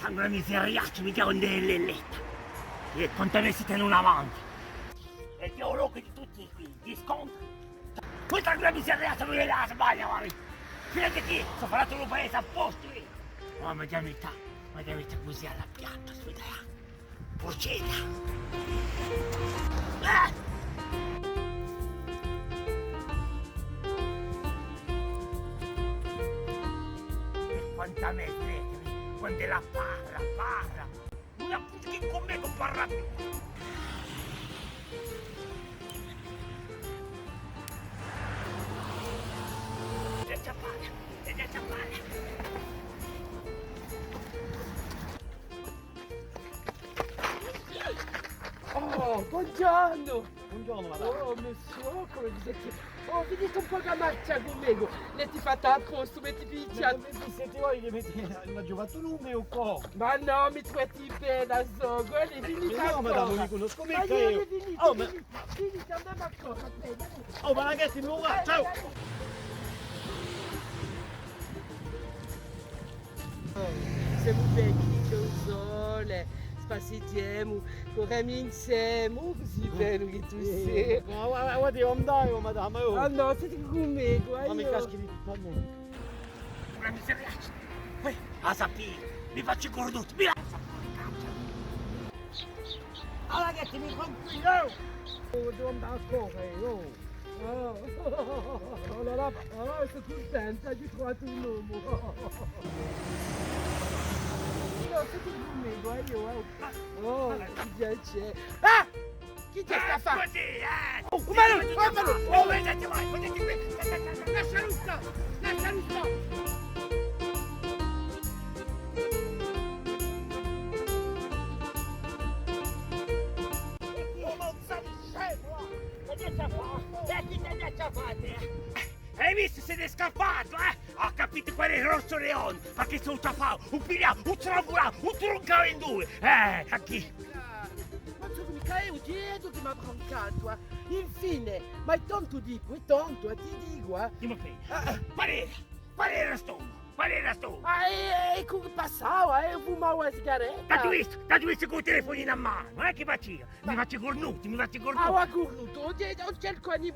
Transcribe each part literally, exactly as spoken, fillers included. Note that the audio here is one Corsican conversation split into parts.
Sangu a miseriaccia, mi chjamanu di Lelletta. È quant'è mè site in una manta. È ti u locu di tutti quì, ti scontri. Questa è una miseriaccia, mi la sbaglia, guarda. Fidati chì, sò falatu in u paese apposta, eh. Ma mi chjamanu, mi chjamanu cusì à a piatta, scusa, eh. Purcetta. Eh! Quant'è mè, quant'è la parra, parra. Una puta chì cù mè ùn parla più. È chjappata, è chjappata. Oh, bonghjornu! Bonghjornu, madama. Oh, monsieur, cumu vi site? Oh, vinite un pocu à marchjà cù mè. L'eti fatta apposta, m'eti pichjatu. Ma cumu vi site voi chì m'eti, m'aghju fattu un numu o cò? Ma nò, mi truvate bella, sò. Guarda, vinite. Ma eiu, madama, ùn vi cunnoscu micca eiu. Vinite, oh, ma vinite, vinite, andemu à corra, bè, andemu. Oh, ma ragazzi, mi vò, ciao. Oh, semu bè quì cù u sole, spassighjemu, curremu inseme, oh, cusì bellu chì tù sì. Ma guarda, guarda, eiu andemu, madama, oh. Ah nò, site cù mè, guarda. Ma mi caschi di tuttu u mondu. Una miseriaccia. Uè, a sapete, mi facciu i curnuti, mi la... Allora chì ti mi tranquillu. Oh, devu andà à corra, oh. Ah, oh, là, là, ah, sò cuntenta, aghju truvatu un omu. Io, site cù mè, guarda, eh. Oh, chì piacè. Ah! Chì t'hè stà à fà? Cusì, eh! Oh, ma nò, ma nò! Oh, ma nò, ma nò! Lascialu stà! Lascialu stà! Oh, ma ùn sai scemu, eh! Chì t'hè stà à fà? Eh, chì t'hè stà à fà, eh? Hai vistu, si n'hè scappatu, eh? Hà capitu quale hè Rossu Leone, perchè s'è u tappava, u pigliava, u strangulava, u truncava in dui, eh, à chì? Ma sò micca eiu, Ghjesu, chì m'hà brancatu, eh. Infine, ma hè tontu, dicu, hè tontu, eh, ti dicu, eh. Chì m'hà fattu? Eh, eh. Quale era? Quale era st'omu? Quale era st'omu? Ah, è, è, è chì passava, eh, fumava a sigaretta. T'aghju vistu, t'aghju vistu cù u telefonu in manu, eh, chì facia? Mi faci i curnuti, mi faci i curnuti. Ah, u curnutu, ùn ci hè, ùn ci hè quantu,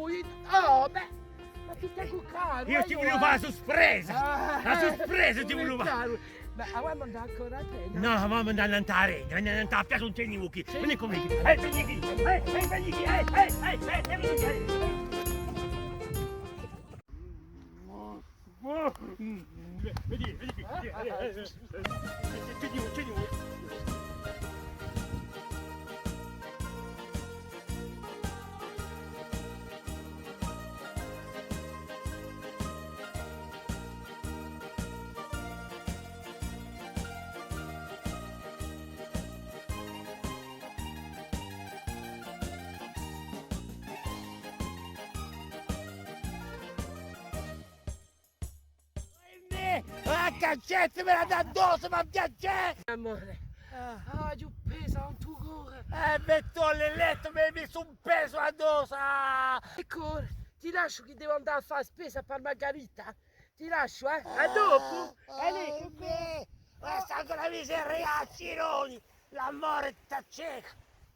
oh, bè. Ma ti stà cù calma, eiu ti vulia fà a suspresa. Ah, a suspresa ti vulia fà. Ma avà andemu ancora à Regna? Nò, avà andemu nant'à Regna, andemu nant'à a piazza Antonio Mucchi. Sì. Veni cù mè. Eh, veni quì, eh, eh, veni quì, eh, eh, eh, eh, veni quì, eh. Vedi, vedi quì, vedi, eh, eh, eh, eh, eh, eh, eh. Oimè! Ah, cacciate, mi la dà addosso, ma piacè! Amore. Ah. Ah, aghju pesu in u core. Eh, mettu in lettu, mi, mi sò pesu addosso, ah! Eccu, ti lasciu chì devu andà à fà a spesa per Margarita. Ti lasciu, eh? À dopu. Ah, allez, ah, cucù. Oimè! Questa hè una miseria, Cironi! L'amore t'acceca,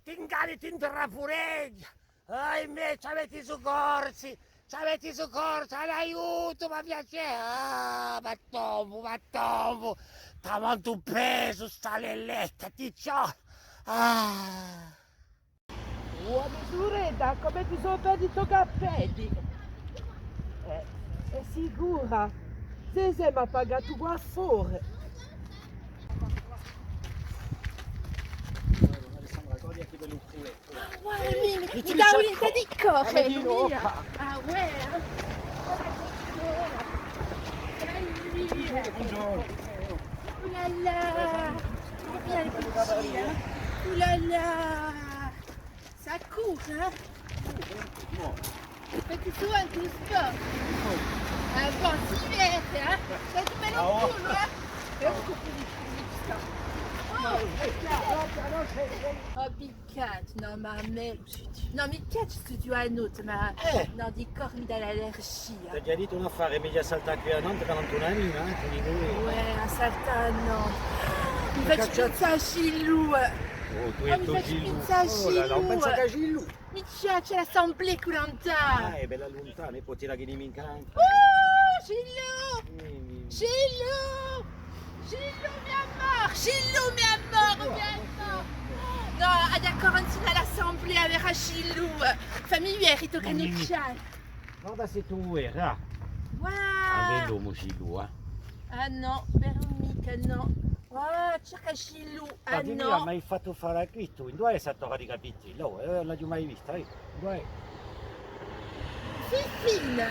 t'inganna, t'intrafureghja. Oimè, ci avete i succorsi, ci avete i succorsi, un aiutu, ma piacè. Ah, ma tombu, ma tombu. T'hà mantu pesu sta Lelletta, ti ciò. Ah. Oh, a mè surella, cumu ti sò belli i to capelli! Eh, hè sicura? Sì, sì, m'hà pagatu quì fora. Alessandra, guarda chì bellu culettu. Ah, guarda, mi, mi dà voglia di corre, mì. Ah, uè, eh. Bonghjornu. Oh là là. Oh là là. Ça court, hein? Perchè sò ancu sport. Eh, bon, si vede, eh? Senti bellu u culu, eh? È un colpu di, di sta. Oh, oh, piccatu, nò, ma à mè, nò, mi piace stu ghjuvanotu, ma nò, di corre mi dà l'allergia. T'aghju dettu un affare, megliu à saltà quì à Nantes chè à Nantunanina, eh, ti dicu eiu. Uè, à saltà à Nantes. Mi facciu pinsà à Gilou. Oh, tù è u to Gilou. Mi facciu pinsà à Gilou. Oh là là, ùn pensa chè à Gilou. Mi piace l'assemblée cù l'Andà. Ah, hè bella luntana, è po ti la ghjè minch'è. Oh, Gilou! Gilou! Gilou, mi amor! Gilou, mi amor, mi amor! Nò, aghju da corre insinu à l'assemblée à vede à Gilou. Fammi vede, tocca à nò. Guarda s'è tù vedi, ah. Wow! Un bell'omu, Gilou, eh. Ah nò, veru micca, nò. Wow, cerca Gilou, ah nò. Ma dimmi, m'hai fattu fà l'acquistu, induve hè sta torra di capitelli? Nò, eh, ùn l'aghju mai vista, eh. Induve hè? Fifine!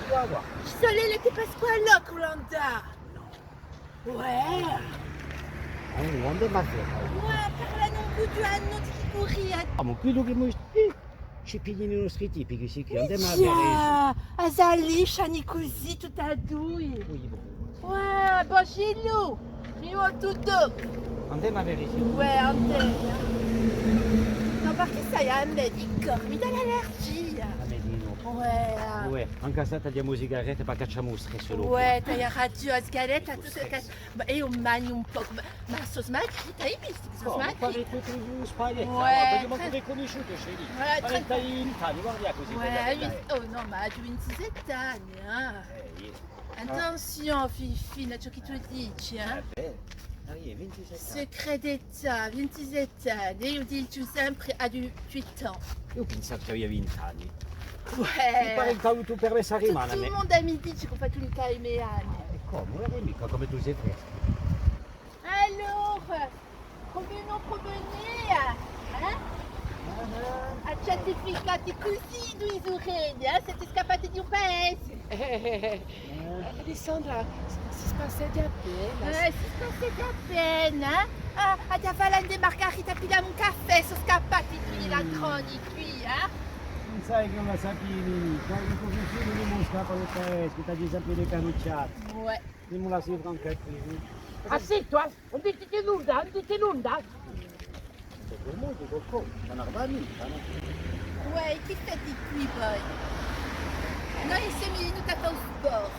Induve? Ci sò l'elette pasqualò cù l'Andà. Nò. Ouais. Ah, ùn andemu à vede. Ouais, parlanu ancu di a notte chì curria. Ah, ma quellu chì mi, eh, ci piglianu i nostri tipi, questi quì, andemu à vede. Ah, a s'alliscianu cusì, tutti è dui. Oui, bon. Ouais, bon, Gilou, mi vole tuttu. Andemu à vede, Gilou. Ouais, andemu. Nò, perchè sai, à mè, dicu, mi dà l'allergia. À mè dinò. Ouais, ah. Ouais, ancu s'è t'aghju a musicaretta, pà caccià u stress. Ouais, t'ai ragiò, a sigaretta, tuttu. Ma eiu magnu un pocu, ma, ma sò smagrita, ai vistu chì sò smagrita? Pare tutti i spaghetti, guarda, eiu m'hè riconosciutu, chérie. Trenta anni, guarda cusì bella ch'ella hè. Oh nò, ma aghju vintisette anni, eh. Eh, iè. Attenzione, Fifina, ciò chì tù dici, eh. Eh bè, ah, iè, vintisette anni. Secret d'État, vintisette anni, eiu dicu sempre à dix-huit ans. Eiu pensavu ch'aviu vint'anni. Ouais. Mi pare ch'aghju avutu per mè sta settimana. Tuttu u mondu mi dice ch'aghju fattu micca i me anni. È cumu? Guarda micca cumu tù sì fresca. Allora, cumu ùn pruvenite, eh? Ah. Certificati cusì, dui surelle, eh? Site scappate di u paese. Eh, Alessandra, si, si passati appena. Eh, si passati appena, eh? Ah, aghju da fà l'Ande Margarita à piglià un caffè, sò scappati i dui ladroni quì, eh? Ùn sai chì ùn la sapia micca, chì cusì ùn mi scappa di u paese, chì t'aghju sempre di carucciata. Ouais. Dimmi la sì franca quì, eh? Ah, zittu, eh? Ùn dite nunda, ùn dite nunda. Tuttu u mondu cù cù, ma ùn va micca, nò? Uè, chì fate quì voi? Noi simu venuti à fà u sport.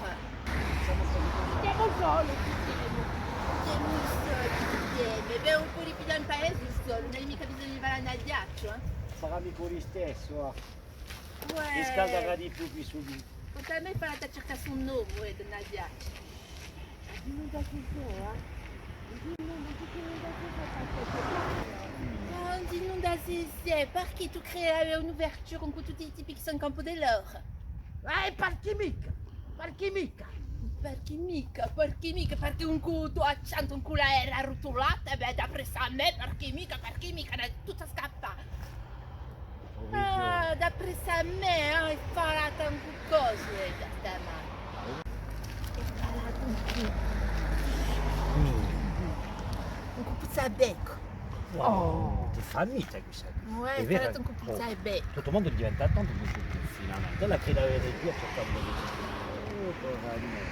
Simu soli, chì femu? Simu soli, chì femu? Bè, ùn pò piglià in paese solu, ùn hai micca bisognu di fà l'Andà Aiacciu, eh? Sarà micca u listessu, eh? Uè. Riscaldarà di più quì subitu. Quant'à mè, fà à circà un omu, eh, d'Andà Aiacciu. Ùn dì nunda à zezè, eh? Ùn dì nunda, ùn dì nunda à zezè, perchè... Ah, ùn dì nunda à zezè, perchè tù credi avè un'ouverture cù tutti i tipi chì sò in Campu di l'Oru? Eh, perchè micca? Perchè micca? Perchè micca? Perchè micca? Perchè cù u to accentu, cù l'aria arrutulata, bè, d'apressu à mè, perchè micca? Perchè micca? Hè tutta scappata. Ah, d'apressu à mè, eh, hè falata ancu cosa, eh, da stamane. Hè falata ancu, ancu puzza à beccu. Wow, ti fà mite questa quì. Uè, hè vera, hè falata ancu puzza à beccu. Tuttu u mondu diventa tontu cusì finalmente. Ella crede avè ragiò à circà un... Oh, povera mè.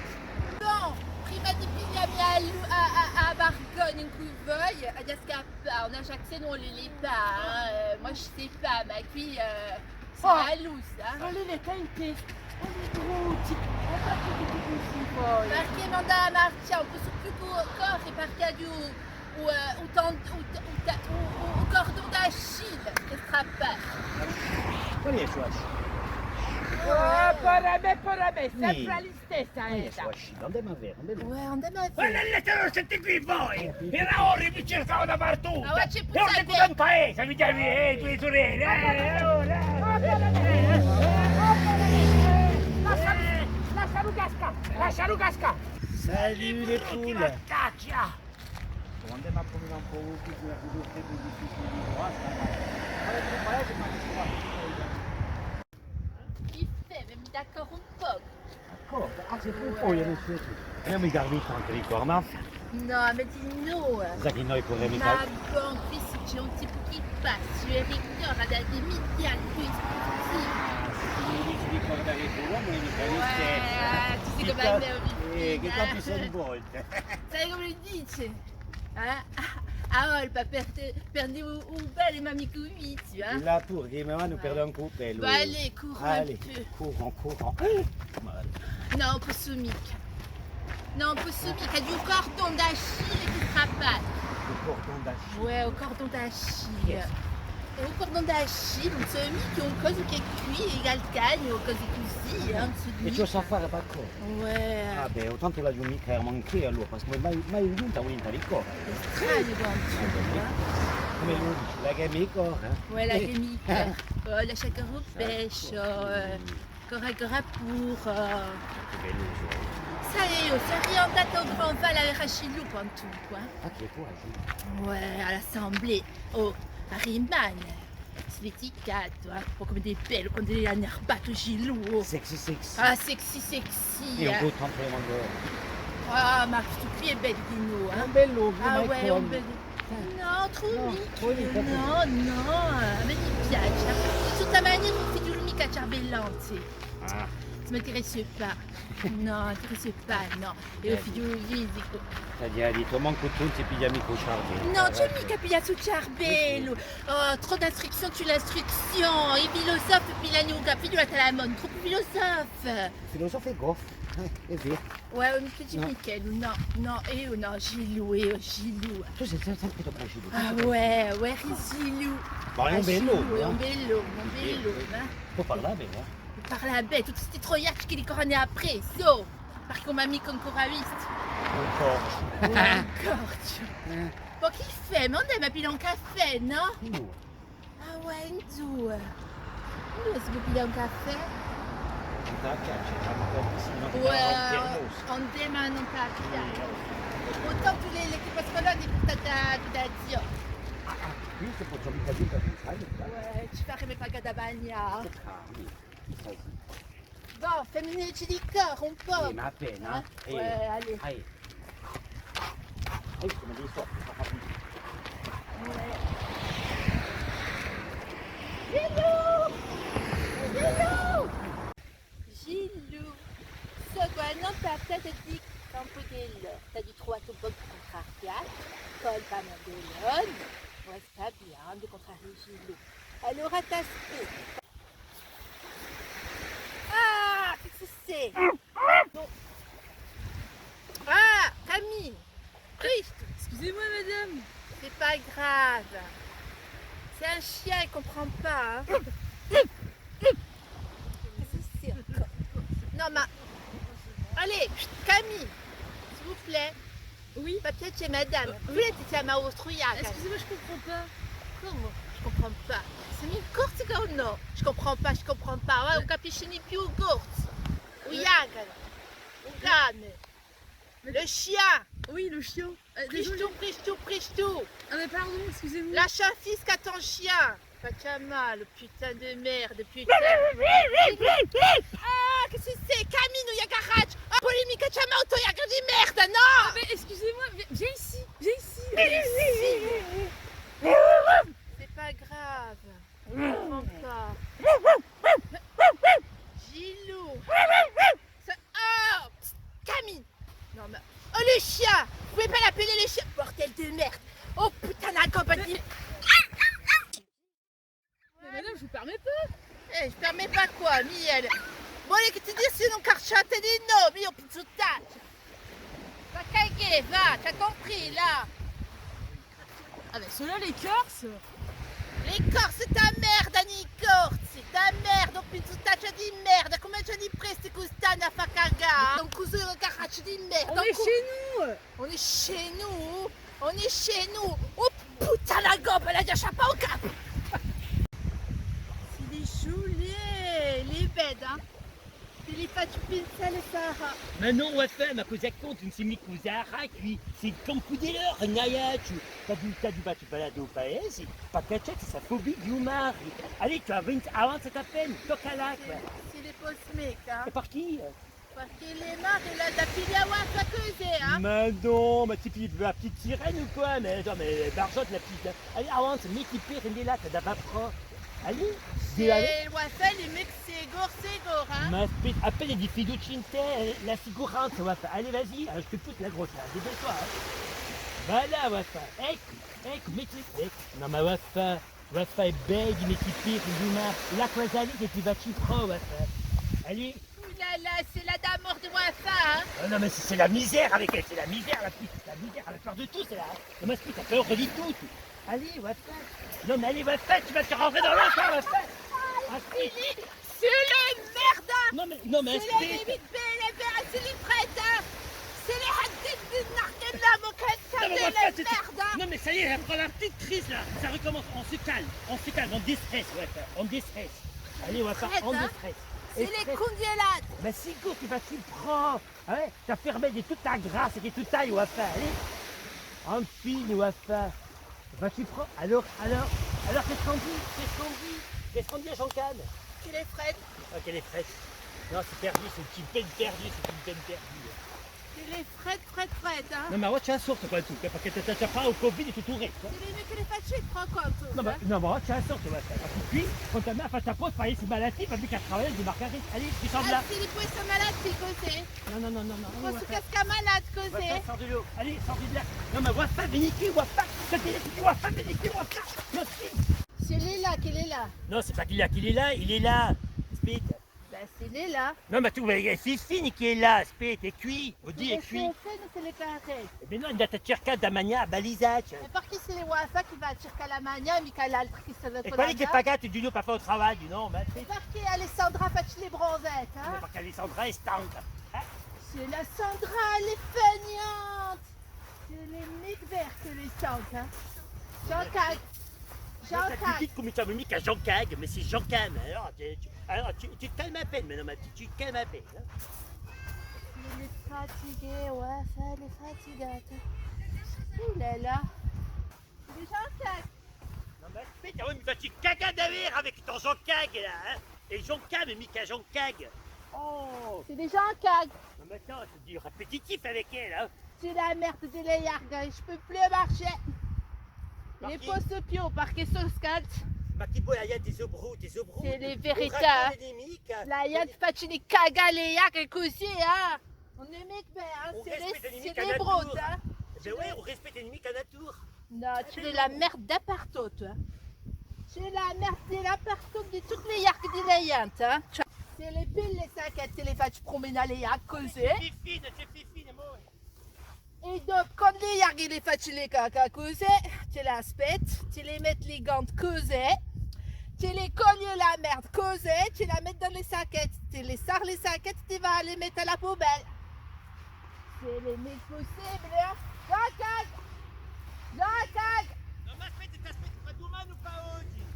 Bon, prima di piglià mi à, à, à, à Barconi incù voi, aghju da scappà. Bah, on a Jackson, on les lit pas, hein. Euh, moi, je sais pas, ma quì, euh, c'est la loose, hein. Sò l'elette in testa. Oh, i brutti. Ma perchè tutti cusì voi? Perchè ùn andemu à marchjà, ùn possu più co-, corre, perchè aghju u, u, eh, u tan-, u, u ta-, u, u, u cordon d'Achille chì hè strappatu. Quale hè stu Achille? Ah, povera mè, povera mè, sempre à listessa, eh. Quale hè stu Achille? Andemu à vede, andemu. Uè, andemu à vede. Guarda, l'elette, site quì voi! Era ora chì vi circava dapertuttu! Ma chì puzza à beccu! È ora in paese, mi chjami, eh, i to surelli, eh, ora! Lascialu, lascialu cascà, lascialu cascà! Salut les poules! Andemu à prumenà un pocu quì, quì hè più difficiule di trovà, ma guarda, in paese, ma chì si trova? Chì femu, mi dà corre un pocu. D'accordu. Ah, sè tù poi, eh, monsieur. Eiu mi garbu ancu di corre, ma... Nò, ma dì nò, eh. Sà chì noi curremu... Ma bon, quì ci hè un tipu chì passa, eiu ricordu, da dì mi dà quì. Ah, sè tù mi dici di corre da quì, ma eiu mi... Uè, tù sì cum'è mè, eh, chì tantu sò in volta. Sai cumu dice? Eh? A volpe perde, perde u, u bè, ma micca u viziu, eh? Là puru, chì mi vanu à perde ancu u pelu. Bon, allez, cours un peu. Allez, courons, courons. Nò, ùn possu micca. Nò, ùn possu micca, hè u cordon d'Achille chì strappa. U cordon d'Achille? Ouais, u cordon d'Achille. Chì hè? È u cordon d'Achille, ùn sò micca, hè un cosu chì hè quì, hè calcagnu, o cose cusì, eh, ùn sò micca. È ciò s'hà à fà par cosa? Ouais. Ah bè, o tantu l'aghju micca manch'eiu allora, perchè mai, mai ghjuntu à un intalicò. Hè stranu, quantunque, eh. Cum'ellu dice, la gamicò, eh? Ouais, la gamicò. Oh, la chèque rouge, pêche, euh, Corps à corps pour, euh, Chè bellu, chè. Ça hè, oh, sarìa andata à u Grand Bal à vede à Gilou quantunque, eh. Ah, chì curaghju. Ouais, à l'Assemblée. Oh, à Rimane. Sliticatu, eh. Oh, cum'ellu hè bellu, quandu ellu hè innurbatu Gilou, oh. Sexy, sexy. Ah, sexy, sexy, eh. È un pocu tantu mancu. Ah, ma stu quì hè bellu dinò, eh. Hè un bellu, ah, ouais, hè un bellu. Nò, truppu micca, nò, nò, à mè mi piace. Di tutta manera, u figliolu micca ciarbellanti. Ah. Ça m'intéresse pas. Nò, intéresse pas, nò. È u figliolu fisicu. T'aghju dettu, mancu tù ùn ti pigli micca u ciarbellu. Nò, ùn ci hè micca piglià u ciarbellu. Oh, trop d'instruction tue l'instruction. I filusofi piglianu u capigliu à Talamone, troppu filusofi. Filusofi è goffu, eh, hè vera. Ouais, ùn mi piace micca, nò, nò, eiu nò, Gilou, eiu, Gilou. Tù sì, sì, sempre dopu à Gilou. Ah ouais, ouais, Gilou. Ma hè un bell'omu, eh. Hè un bell'omu, un bell'omu, eh. Pò parlà bè, eh. Parlà bè, tutti sti troiacci chì li correnu après, sò. Perchè ùn m'hà micca ancora vistu. Ancora. Ancora. Eh. Pò chì femu? Andemu à piglià un caffè, nò? Induv'è? Ah ouais, induv'è? Induv'è si pò piglià un caffè? Nant'à a piazza, ci hè un caffè, sì, ma... Ouais, andemu nant'à a piazza. Sì, eh. Otantu l'equipa scolare hè purtata da Diu. Ah, ah, quì si pò micca dì chì ùn sai. Ouais, ci faremu pagà da bagnà. Tocca à mè. Bon, femu un ghjiru di corsa un pocu. Eh, ma appena, eh. Ouais, allez. Allez. Allez, cum'è dì, stop. Ouais. Gilou! Gilou! Gilou! Sò quì nant'à a piazza di Campu di l'Ortu, t'aghju truvatu un pocu cuntrariatu, colpa mia di l'onde. Ouais, sta bè, ùn cuntrarià Gilou. Allora t'aspettu. Ah, chì ci hè? Ah, Camille, Christ. Excusez-moi, madame. C'est pas grave. C'est un chien, il comprend pas, hein. Qu'est-ce que c'est encore? Non, mais... Allez, chut, Camille, s'il vous plaît. Oui. Par piacè, madame. Euh, oui. Volete chjamà u vostru Jacopo? Excusez-moi, je comprends pas. Comment? Je comprends pas. Simu in Corsica o nò? Je comprends pas, je comprends pas. Ouais, ùn capisci più u corsu. U Jacopo. U cane. Le chien. Oui, le chien. Euh, désolé. Prisciu, prisciu, prisciu. Ah, mais pardon, excusez-moi. Lascia fisca ton chien. Faccia male, putain de merde, putain. Ah, chì ci hè? Caminu, i garage. Ah, pò micca chjamà u to Jacopo di merda, nò? Ah, mais excusez-moi, vi-, viens ici, viens ici. Viens ici. C'est pas grave. Je comprends pas. Gilou. Ça, oh, psst, Camille. Non, mais, oh, le chien. Vous pouvez pas l'appeler le chien, bordel de merde. Oh, putain, la campagne. Mais madame, je vous permets pas. Eh, je permets pas quoi, Miel? Bon, allez, chì ti disi, ùn cacciate di nò, mio pizzuttacciu. Va, caghe, va, t'as compris, là. Ah ben, ceux-là, les Corses. Les Corses, c'est ta merde, Annie Corse, c'est ta merde, o pizzuttaccia di merda, cume ci n'hè presti quist'annu à fà cagà? È un cusu di caracci di merda. On est chez nous. On est chez nous. On est chez nous. Oh putain, la gobe, elle a déjà chapé au cap. C'est des jolis, les bêtes, hein. Ti li facciu pinsà, Sara. Ma nò, o Wafa, ma cosa conti? Ùn semu micca à Sara quì, semu in Campu di l'Ortu, in Aiacciu. T'aghju, t'aghju fattu baladà u paese, par caccià sta fobia di u mare. Allez, tù avanza, avanza appena, tocca l'acqua. Sì, sì, li possu micca. È parchì? Parchì u mare, l'hà da piglià Wafa cusì, eh? Ma nò, ma ti pigli per una petite sirène ou quoi? Mais attends, mais Barjotte, la petite, allez, avanza, metti i pedi in l'acqua, da va pro. Allez, dì, allez. Wafa, li mette sicuru, sicuru, eh? Ma aspetta, appena di fiducia in tè, eh, l'assicuranza, Wafa. Allez, vas-y, eh, je te pousse la grosse, là, dépêche-toi, hein. Voilà, Wafa. Eccu, eccu, metti, eccu. Nò, ma Wafa, Wafa, hè bellu di metti i pedi in u mare. L'acqua salita ti và ci pro, Wafa. Allez. Là, là, c'est là d'amour de Wafa, hein. Ah non, mais c'est, c'est la misère avec elle, c'est la misère, la petite, c'est la misère, elle a peur de tout, celle-là, hein. Non, mais aspetta, t'as peur de tout. Allez, Wafa. Non, mais allez, Wafa, tu vas te rentrer dans l'enfer, Wafa. Ah, Philippe, c'est le merde, hein. Non, mais, non, mais c'est les aspetta. Bébés de B L F R, c'est les prêtres, hein. C'est les hadiths de Narkella, mon cœur, c'est le merde, hein. Non, mais Wafa, c'est, non, mais ça y est, elle prend la petite crise, là. Ça recommence, on se calme, on se calme, on déstresse, Wafa, on déstresse. Allez, Wafa, on déstresse. Prête, hein. C'est les congélates. Mais c'est quoi qui va s'y prendre ? Hein ? T'as fermé de toute ta grâce et de toute ta Wafa, allez. Enfin, Wafa. Va-tu prendre ? Alors, alors, alors, qu'est-ce qu'on dit ? Qu'est-ce qu'on dit ? Qu'est-ce qu'on dit à Jean-Cam ? Qu'elle est frette. Ah, qu'elle est frette. Non, c'est perdu, c'est une peine perdue, c'est une peine perdue. Qu'elle est frette, frette, frette, hein. Non, mais avà ci hè a sorte quì, tù, perchè t'hà, t'hà, t'hà u covid è tuttu u restu, eh. T'hà mica da fà ci, prends compte, non, mais, hein. Non, mais avà ci hè a sorte, guarda. Perchè quì, quantu à mè, fà a posa, fà esse malati, perchè chì travaglia di margarine. Allez, descends là. Ah, si li pò esse malati cusì. Non, non, non, non, non. Pò cascà malati cusì. Wafa, sors de l'eau. Allez, sors de là. Non, mais Wafa, veni quì, Wafa. Wafa, veni quì, Wafa. Non, si. C'est lui là, qu'il est là. Non, c'est pas qu'il est là, qu'il est là, il est là. Aspetta. Ben, c'est lui là. Non, mais tù, mais hè Fifine quì hè là, aspetta, hè quì. Vole dì, hè quì. Fifine, c'est le carré. Eh ben non, andate à circà da manghjà à Balisaccia. È perchè hè Wafa chì và à circà da manghjà, micca l'altri chì sò... È quale hè chì hè pagatu dinò per fà u travagliu, nò? Ma aspetta. Perchè Alessandra face les bronzettes, hein? Ma perchè Alessandra hè stanca, eh? C'est la Sandra, elle est feignante. C'est les mecs verts que les stancs, hein. Jean-Cag. Jean-Cag. Tù, tù, tù, tù, micca Jean-Cag, mais c'est Jean-Cam, alors, tu, tu, alors, tu, tu te calmes à peine, maintenant, ma petite, tu te calmes à peine, hein. Elle est fatiguée, ouais, ça, elle est fatigante. Ouh là là. C'est Jean-Cag. Non, mais aspetta, oui, mais tu cagas derrière avec ton Jean-Cag, là, hein. Et Jean-Cam, mais micca Jean-Cag. Oh. C'est des Jean-Cag. Non, mais attends, c'est du répétitif avec elle, hein. C'est la merde de les yargues, je peux plus marcher. Je ne peux plus, perchè sò scalda. Ma chì voli, a ghjente sò brutti, sò brutti. C'est les vérités, hein. La ghjente face cagà les yargues cusì, hein. On n'est pas bien, hein. C'est les, c'est les brutes, hein. Ben oui, on respecte les limites à la nature. Non, tu es la merde de partout, toi. Tu es la merde de partout, de toutes les yargues de la ghjente, hein. C'est les piles, les sacs, tu les fais promener les yargues, cusì. C'est Fifine, c'est Fifine, moi. È dopu, quandu les yargues les font les cacas cusì, tu les aspettis, tu les mets les gants cusì, tu les colles la merde cusì, tu les mets dans les sacs, tu les sors les sacs, tu vas les mettre à la poubelle. C'est le mieux possible, hein. Jean-Cag! Jean-Cag! Non, ma aspetta, t'aspetta, ma dumane o pà oghje?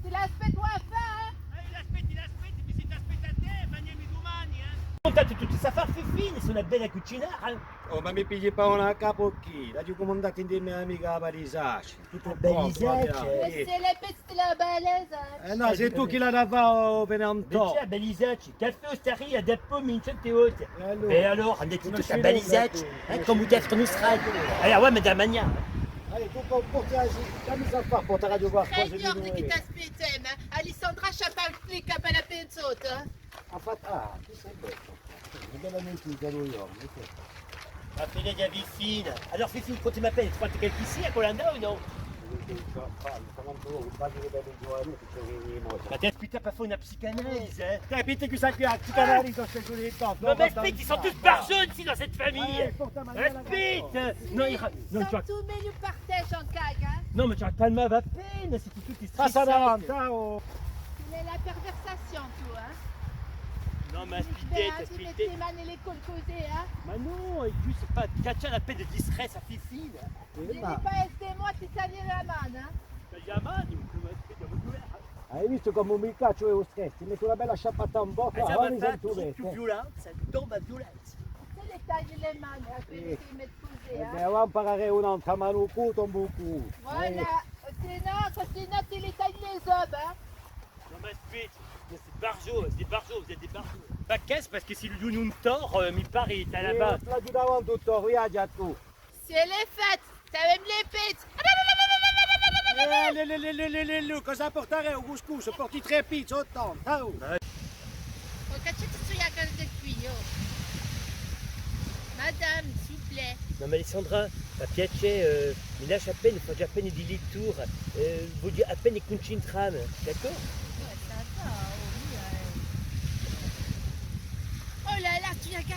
Tu l'aspettis, Wafa, hein? Eh, l'aspetta, l'aspetta, ma s'è t'aspetta à tè, manghjemu dumane, eh. Cumandate tutti sti affari, Fifine, sò una bella cucinara, eh. Oh, ma mi pigli pà una capa o chì? L'aghju cumandata ind'è i me amichi à Balisaccia. Tuttu prontu, Balisaccia. Guarda. Eh, c'est les petits de la Balisaccia. Eh nò, sè tù chì l'hai da fà, o Venantò. Invece à Balisaccia, caffè, ostaria, da pomi, in certe volte. È allora? Bè allora, andate tutti à Balisaccia, eh, cum'è u teatru nustrale. Allez, avà, mi dà da manghjà. Allez, tù porti, dammi à fà, portà qualcosa di noi. Signor, chì t'aspetta, ma Alessandra, ci hè pà u clic, pà a penzotta. Infatti, ah, chì sò bellu. Una bella notizia, noi, eccu. Ma appena di Fifine. Allora, Fifine, quandu m'appelli, tù fai qualchissia, quella andrà o nò? Ma t'aspetta pà fà una psicanalisi, eh? T'aspetta chì sia quì a psicanalisi, sta ghjurnata. Ma, ma aspetta, ils sont tous barjots ici dans cette famille. Aspetta! Non, ils sont tous meglio per tè, Jean-Cag, eh? Non, mais tu vas calmer, va appena, c'est tout. Passa davanti, oh! Quella hè a perversation, tù, eh? Nò, ma aspetta, aspetta. Mette e mani in u cul cusì, eh? Ma nò, è quì sò pà, caccia appena di stress à Fifine. Dì pà esse, moi, ti tagliu a manu, eh? Tagliu a manu? Nò, ma aspetta, ma duv'hè? Hai vistu cumu mi cacciu u stress? Ti mettu una bella sciappata in bocca, ora mi sentu bè. Troppu violenta, troppu violenta. Sè li tagli e mani, appena ti metti cusì, eh? Eh bè, avà ampareremu un'altra manu cù, tombu cù. Voilà, sinnò, sinnò ti li tagli e zobbe, eh? Non, mais aspetta, mais c'est des barjots, c'est des barjots, vous êtes des barjots. Pas qu'est-ce, parce que si lui nous tord, euh, mi pare, il est là-bas. Eh, là-bas, il est là-bas, il est là-bas. C'est les fêtes, t'as même les pits. Eh, lè, lè, lè, cosa porterà u couscous? Porti trè pizzi, ottanta, oh. Oh, cacciate stu ghjacaru da quì, oh. Madame, s'il vous plaît. Non, mais Alessandra, par piacè, euh, mi lasci appena, facciu appena di lettura, euh, vogliu appena cuncentrà mi, d'accord? Ouais, ça va, oh, oui, euh.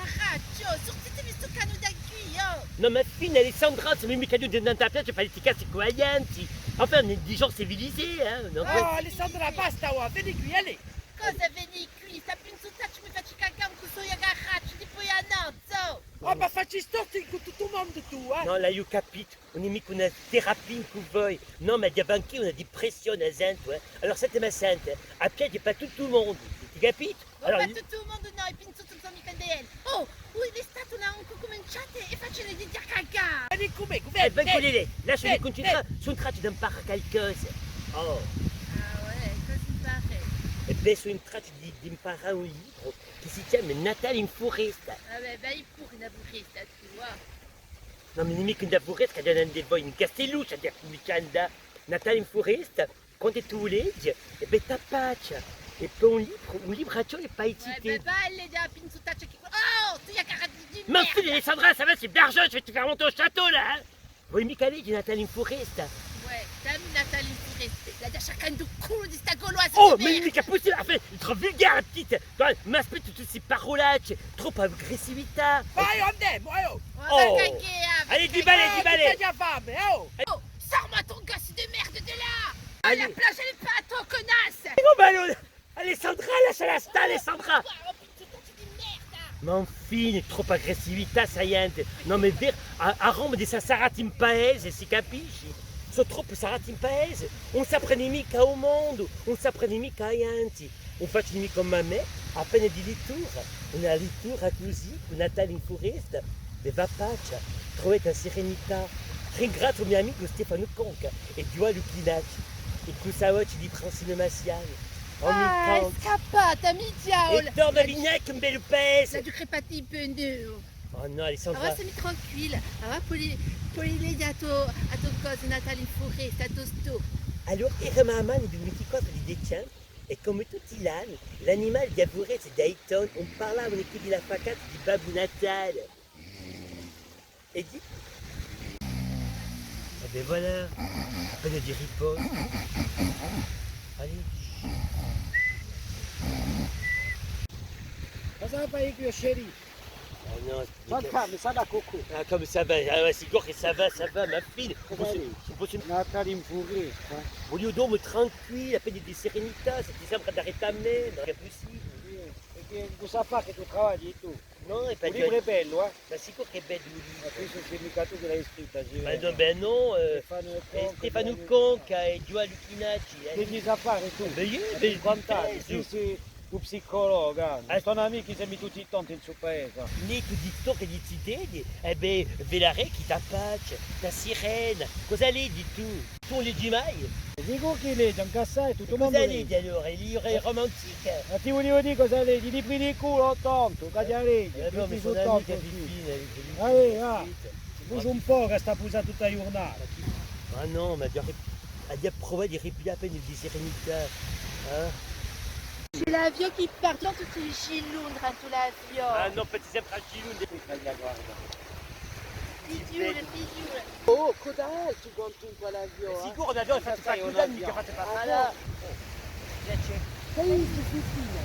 Racciu, surtitemi stu canu da quì, oh! Nò, ma infine, Alessandra, ùn semu micca venuti in a piazza à fà i cazzi cù a ghjenti. Enfin, on est des gens civilisés, hein, donc... Oh, Alessandra, basta, oh, veni quì, allez! Cosa veni quì? Sta pinzutaccia mi faci cacà cù i so ghjaracci di poi à nanzu! Oh, ma faci storti cù tuttu u mondu tù, eh! Nò, l'aghju capitu. Ùn hè micca una terapia cù voi. Nò, ma aghju anch'eiu una dipressione, a sentu, eh. Allora, sentimi à sente, eh. A piaghja hè pà tuttu u mondu, ti capitu? Nò, allora, pà tuttu u mondu nò, i pinzuti ùn sò micca ind'è elli. Oh, ui, l'istati ùn hà ancu cuminciatu è facini di ghjà cacà. Veni cù mè, veni, eh, veni, veni, lasciami cuncentrà, sò in traccia d'imparà calcosa. Oh. Ah ouais, cosa impari? È bè, sò in traccia di, d'imparà un libru chì si chjama Natale in furesta. Ah bè, vai puru in a furesta, tù, ah. Nò, ma ùn hè micca in a furesta, chì andemu in Castelluccia, à dì cum'è chì hè Natale in furesta, quandu tù leghji, è bè, t'appaccia, è poi un libru, un libracciu è poi... Eh bè, bella, pinzutaccia chì... Oh, tù, ghjaraccia di merda! Ma infine, Alessandra, ça va, c'est Berger, je vais te faire monter au château, là, hein! Voli micca leghji Natale in furesta? Uè, dammi Natale in furesta, l'aghju da sciaccà in u culu di sta gauloise di merda! Oh, ma ùn hè micca pussibule, enfin, hè troppu vulgare, petite! Dai, m'aspettu tutti sti parulacci, troppa aggressività. Vai, andemu, eh, oh! Oh! Allez, diballez, diballez! Tù t'hai fame, eh, oh! Oh, sors-moi ton gosse de merde de là! Allez. La plage, elle est pas à toi, connasse! Oh, ma allora, Alessandra, lasciala stà, Alessandra! Oh, oh, oh, di merda! Ma infine, troppa aggressività, sta ghjente! Nò, ma hè vera, a, a Roma di sta sarrata in paese, si capisci? Sò troppu sarrati in paese, ùn s'aprenu micca à u mondu, ùn s'aprenu micca à a ghjenti, ùn facenu micca cum'è mè, appena di littura, una littura cusì, cù Natale in furesta, vi fà pace, truvate a serenità. Ringraziu u mo amicu Stefanu Conca è Ghjuà Lucchinacci, è cù sta voce di Francine Massiani. Ah, hè scappata, mi diavulu! È torna à Vignacca, un bellu paese! L'aghju crepatu in pendu! Oh nò, Alessandra. Avà stemi tranquilla, avà poi, poi leghji a to, a to cosa, Natale in furesta, a to storia. Allora, eramu à a mane di u vintiquattru di dicembre, è cum'è tutti l'anni, l'animali di a furesta è d'Aiton ùn parlavanu chè di l'affacata di Babbu Natale. È di... È bè, voilà, appena di riposu. Allez. Cosa fai quì, chérie? Ah nò, mais... Quantu, ça va, Coco? Ah, comme ça va, ah ouais, sicuru chì ça va, ça va, ma fine. Natale in furesta, eh? Vogliu dorme tranquille, appena di serenità, sè ti sembra d'arrestà à mè, ma hè pussibule. È chì, cosa fai chì tù travagli tù? Nò, hè... U libru hè bellu, eh? Ma sicuru chì hè bellu u libru. Ma questu ùn hè micca tù chì l'hai scrittu, sì. Ma nò, bè nò, eh, Stefanu Conca è Ghjuà Lucchinacci, eh. Chì mi sai fà tù? Bè, eiu, bè, cinquanta anni, sì, sì. U psicologu, eh. Ùn stanu micca, semu tutti tonti in stu paese. Nè, tù dici tù chì dici, è bè, vè l'arè chì t'appaccia, sta sirena, cosa leghji tù? Tù ùn leghji mai? Dicu chì leghju, ancu assai, tuttu u mondu leghje. Cosa leghji allora? I libri romantichi? Ma ti vulia dì cosa leghju, i libri di culu, tontu, chì aghju da leghje, eh, nò, ma sò tontu, sì. Ah, eh, ah. Bugia un pocu, chì stà à pusà tutta a ghjurnata. Ma nò, ma aghju da ri-, aghju da pruvà di ripiglià appena di serenità, eh? Ci hè l'avion chì parte, tutti i giloni ind'è l'avion. Ah nò, fà sempri i giloni. Fighjula, fighjula. Oh, cosa hè stu quantunque l'avion, eh? Sicuru, l'avion, fatti passà, micca fatti passà là. Chì dici, Cristina?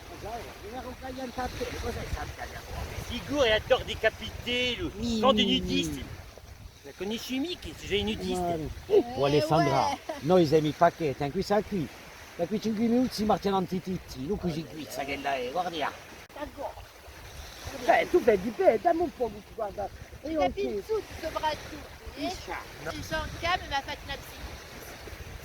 Cosa hè? Una roba in tappetu, cosa hè sta roba? Sicuru, hè a torre di Capitellu, campu di nudisti. La cunnosci micca, ci sò i nudisti. Oh, Alessandra, noi semu i pacchetti, eh, quì, quì. Da quì cinque minuti si marchja nantu tutti, nò cusì quì, chì l'hai, guarda. Bè, tù vedi, bè, dammi un pocu, guarda. È eiu ancu. Pinzuti soprattuttu, eh? Sì, Jean-Cam m'hà fattu una psi-,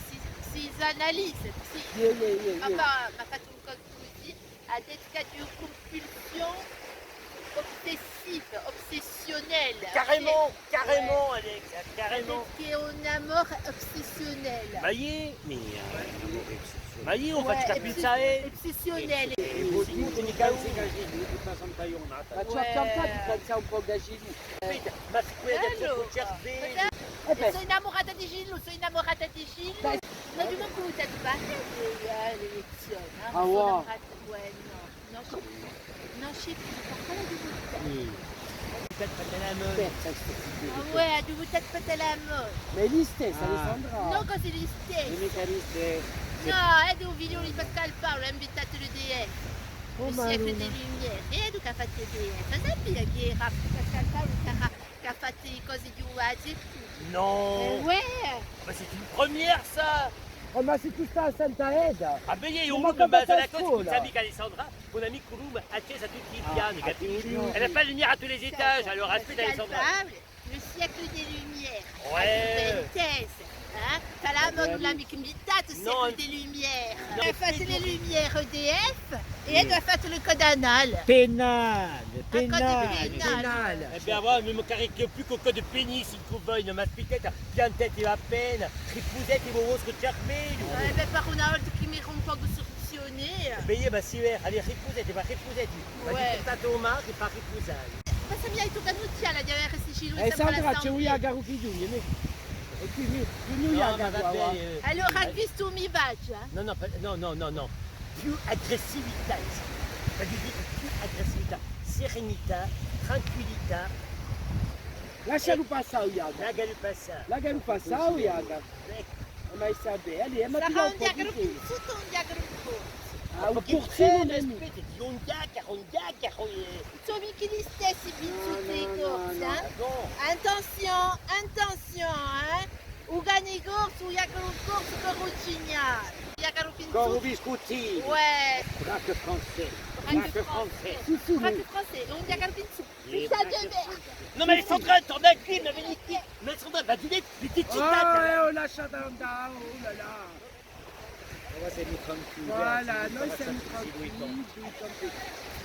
psi-, psicanalisi, sì. Iè, iè, iè, iè. Enfin, m'hà fattu un cosu cusì, hà dettu ch'aghju compulsion obsessive, obsessionnelle. Carrément, carrément, Alex, carrément. Peut-être qu'un amour obsessionnel. Ma iè, ma, euh, un amour obsessionnel. Ma iè, ùn facciu capì, eh. Obsessionnel. È voi, ùn ci ne calzi casini, tutta santa ghjurnata. Ma ci hè tanta di calzà un pocu casini. Aspetta, ma sicuru chì c'hè un cervellu. Eh bè. Sò innamurata di Gillu, sò innamurata di Gillu. Dai. Ma di mancu t'hà di parlà, eh, l'elezione, eh. Ah, ouais. Sò innamurata, ouais, nò. Nò, chì, nò, chì, parla di vutà. Sì. Vutà per a mò. Aspetta, aspetta. Ah ouais, aghju vutatu per a mò. Ma hè listessa, Alessandra? Nò, cusì listessa. Ùn hè micca listessa. Nò, hè u figliolu di Pascal Paoli, hà inventatu l'U D F. Le siècle des Lumières. È dunque hà fattu, eh, sapete chì era Pascal Paoli chì hà, chì hà fattu e cose di u Vatican? Non. Eh ouais. Mais c'est une première, ça. Oh, ma sì tù stà à Santa Eda. Ah, bè, eiu, ma ùn mi basa à a cosa, scusami, Alessandra, un amicu, ùn accede à tutti i piani, capite? Elle va pas venir à tous les étages, alors aspetta, Alessandra. Pascal Paoli. Le siècle des Lumières. Ouais. Hè, t'as la mode, ùn l'hà micca inventatu, le siècle des Lumières. Non. Hà fattu les Lumières E D F è hà fattu le code pénal. Pénal, un code pénal. Pénal. Eh bè, voilà, mi mancheria più chè u code pénal, s'è vo vulete, ùn m'aspittate, piantati appena, ripusati u vostru cervellu. Eh bè, per una volta chì mi ripongu sul Bè, iè, ma sì vera, allez, ripusati, ma ripusati. Ma dicu tantu male, ma ripusati. Ma s'è mi hai tu canucciata, di avè sti... Eh, Sandra, ci hè un ghjacaru chì ghjunghje, nè? È quì, mi, mi, mi... Nò, ma va bè, eh. Allora, questu mi piace, eh. Nò, nò, nò, nò, nò. Più aggressività, insomma. Vogliu dì, più aggressività, serenità, tranquillità. Lascialu passà, Ghjacaru. Lascialu passà. Lascialu passà, Ghjacaru. Eccu. Ma Isabella, eh, ma... Sarà un ghjacaru pinzutu o un ghjacaru corsu? Ah, un corsu, eh, aspetta, un ghjacaru, un ghjacaru, eh. Sò micca listessi pinzuti è corsi, eh? Ah bon? Attenzione, attenzione, eh? U cane corsu, u ghjacaru corsu, corsu cinghiale. Ghjacaru pinzutu. Corsu biscuttinu. Ouais. Craque français. Craque français. Craque français. Craque français, un ghjacaru pinzutu. Nò, ma Alessandra, torna quì, ma veni quì. Ma Alessandra, ma veni, ma ti... Ah, eh, oh, lasciate andà, oh là là. Ora simu tranquilli, voilà, noi simu tranquilli,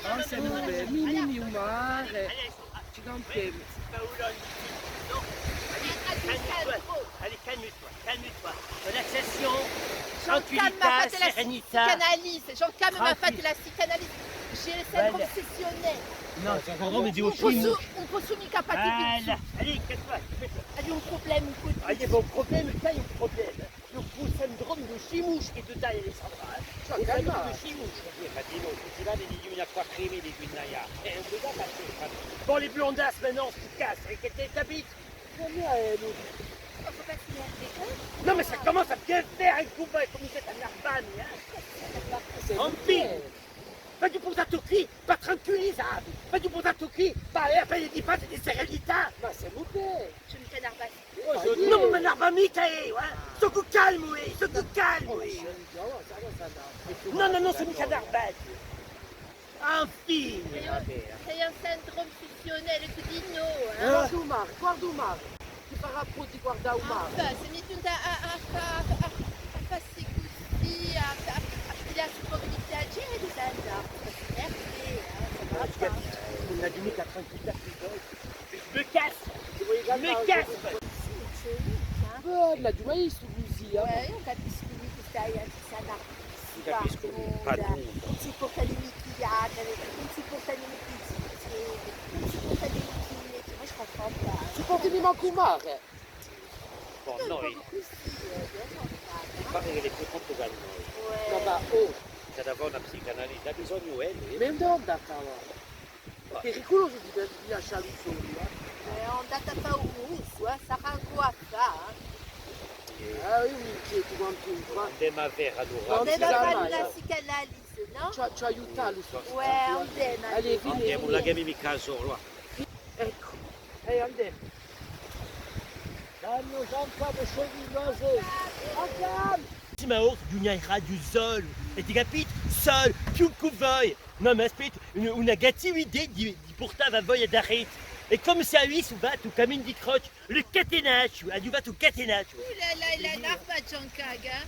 noi simu bè, mi, mi, mi, u mare, ci campiemu. Allez, calme-toi, calme-toi. Calme-toi. Relaxation, tranquillità, serenità. Jean-Cam m'a fattu la psychanalyse. Jean-Cam m'a fattu la psychanalyse. J'ai le syndrome obsessionnel. Nò, c'est un syndrome di... Ùn possu, ùn possu micca più. Voilà. Allez, calme-toi, calme-toi. Hai un prublema, un... Ah, eiu aghju un prublema, t'hai un prublema. Le syndrome de Chimouche chì tù t'hai, Alessandra, eh. Un syndrome de Chimouche. Eh, ma dis donc, tu vas aller dire à quoi primer les Guinaya. Eh, on peut pas passer, quoi. Bon, les blondasses, maintenant, on se casse, et que t'es, t'habites. Nò, ma ça commence à bien faire un coup, comme vous êtes à Narbonne, hein. Enfin, ma tu penses à tout qui, pas tranquillisable. Ma tu penses à tout qui, pas, eh, pas di pace, di serenità. Ma simu bè. Nò, ma Narbonne micca, eh, ouais. Sò calmu, eh, sò calmu, eh. Nò, nò, nò, sò micca Narbonne. Enfin! Hè un, hè un syndrome obsessionnel, tù dì nò, eh? Guarda u mare, guarda u mare. Ti farà prò di guardà u mare. Enfin, s'è mi tù à, à, à, à, à fà cusì, à, à, à piglià stu pocu di piacè, tù sai, eh, ùn aghju micca tranquillità. Je me casse. Je me casse. Bè, ùn l'aghju mai vistu cusì, eh. Ouais, ùn capiscu micca sta ghjente. Ùn capiscu micca. Ùn sopportanu micca i ghjacari, ùn sopportanu micca i zitelli, ùn sopportanu micca i vechji, moi je comprends pas. Ùn sopportanu mancu u mare. Bon, noi, mi pare ch'ella hè più complicata di noi. Ouais. Nò, ma, oh. Ci hè da fà una psicanalisi, hà bisognu ella, eh. Ma induve hè andata, và? Hè periculusu di, di lasciallu solu, eh. Eh, hè andata à fà u russu, eh, sarà ancora à fà, eh. Eh, eiu m'inchietu quantunque. Andemu à vede allora. Andemu à fà una psicanalisi, nò? Ci, ci aiuta, Luciano. Ouais, andemu. Allez, veni, veni. Andemu, ùn la chjami micca sola, và. Eccu. Eh, andemu. Dammi Jean-Claude Chevillazé. Andemu. Sì, ma ora ghjunghjirà solu. Avete capitu? Solu, più chè voi. Nò, ma aspetta, una, una cattiva idea di, di purtà voi à a rete. È cum'è s'è avissi fattu un caminu di croce, le catenacciu, aghju fattu un catenacciu. Oh là là, il a un'arma, Giancaga.